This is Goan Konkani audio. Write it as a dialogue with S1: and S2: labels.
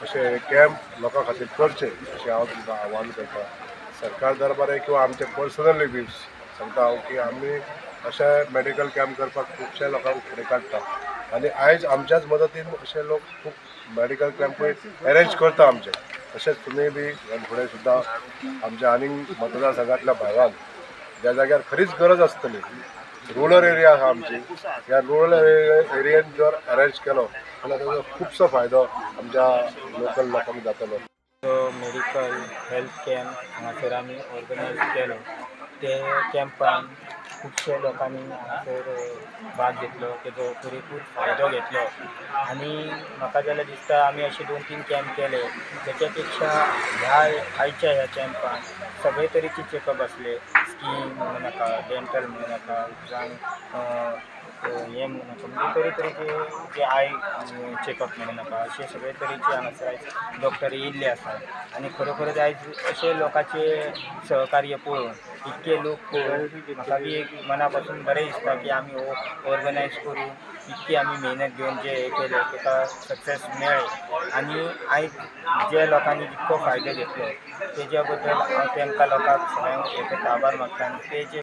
S1: अशे कॅम्प लोकां खातीर करचे अशें हांव तुमकां आव्हान करता। सरकार दरबारे किंवा आमचे पर्सनली बी सांगता हांव की आमी अशे मेडिकल कॅम्प करपाक खुबशे लोकांक फुडें काडटा आनी आयज आमच्याच मदतीन अशे लोक खूब मेडिकल कॅम्पूय अरेंज करता आमचे। तशेंच तुमी बी फुडें सुद्दां आमच्या आनीक मतदारसंघांतल्या भागान ज्या जाग्यार खरीच गरज आसतली, रुरल एरिया आसा आमची, ह्या रुरल एरियेन जर अरेंज केलो जाल्यार ताजो खुबसो फायदो आमच्या लोकल लोकांक जातलो।
S2: मेडिकल हेल्थ कॅम्प हांगासर आमी ऑर्गनायज केलो, ते कॅम्पान खुबशे लोकांनी हांगासर भाग घेतलो, तेजो पुरेपूर फायदो घेतलो आनी म्हाका जाल्यार दिसता आमी अशे 2-3 कॅम्प केले, तेच्या पेक्षा ह्या आयच्या ह्या कॅम्पान सगळे तरेचे चॅकअप आसले, स्कीन म्हणूं नाका, डेंटल म्हणूं नाका, उपरांत हें म्हणूं नाका, म्हणजे तरेतरेचे जे I checkup म्हणूं नाका, अशे सगळे तरेचे हांगासर आयज डॉक्टर येयल्ले आसात आनी खरोखरच आयज अशे लोकांचे सहकार्य पळोवन इतके लोक पळोवन म्हाका बी एक मना पासून बरें दिसता की आमी हो ऑर्गनायज करून इतकी आमी मेहनत घेवन जे हें केलें ताका सक्सेस मेळ्ळें आनी आयज जे लोकांनी जितको फायदो घेतलो तेज्या बद्दल हांव तेंकां लोकांक सगळ्यांक एक आभार मागता आनी ते जे